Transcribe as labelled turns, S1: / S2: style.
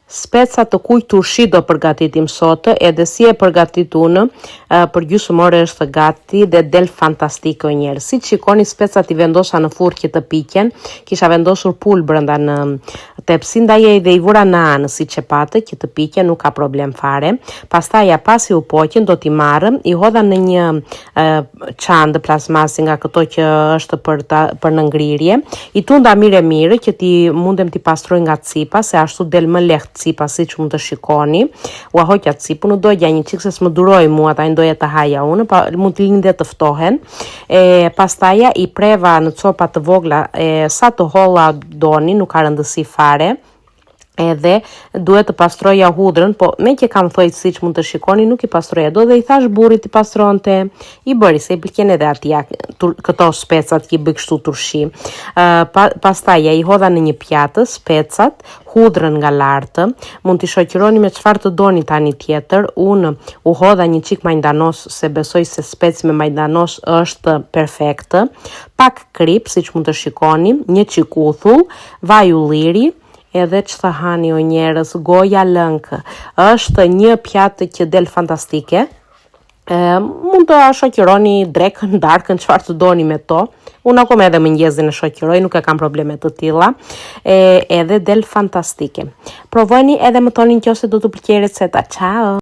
S1: Speca të kuq turshi do përgatitim sot, edhe si e përgatit unë, për gjysmë ore është gati dhe del fantastike o njerëz. Siç shikoni specat i vendosa në furrë që të piqen, kisha vendosur pulë brenda në tepsi, ndaj edhe i vura në anë, siç e patë, që të piqen, nuk ka problem fare. Pastaj ja pasi u poqën do t'i marr, i hodha në një çantë plastmasi nga këto që është për ta, për në ngrirje. I tunda mirë e mirë që t'i mundem t'i pastroj nga cipa, se ashtu del më lehtë cipa siç mund të shikoni. Ua hoqa cipën, u dogja një çik se s'më duroi mua, tani doja të haja unë, pa mund t'i lini dhe të ftohen. E pastaja i preva në copa të vogla, e, sa të holla doni, nuk ka rëndësi fare edhe duhet të pastroja hudhrën, po meqë kam thonjtë siç mund të shikoni, nuk i pastroja dot dhe i thash burrit t'i pastronte. I bëri se i pëlqen edhe atij këto specat që i bëj kështu turshi. Uh, pa, pastaj ja i hodha në një pjatë specat, hudhrën nga lartë. Mund t'i shoqëroni me çfarë të doni tani tjetër. Unë u hodha një çik majdanos se besoj se speci me majdanos është perfekt. Pak kripë, siç mund të shikoni, një çik uthull, vaj ulliri, edhe ç'të hani o njerëz, goja lënk. Është një pjatë që del fantastike. E, mund të shoqëroni drekën, darkën, çfarë të doni me to. Unë akoma edhe mëngjezin e shoqëroj, nuk e kam probleme të tilla. E, edhe del fantastike. Provojeni edhe më thoni nëse do t'u pëlqejë receta. Ciao.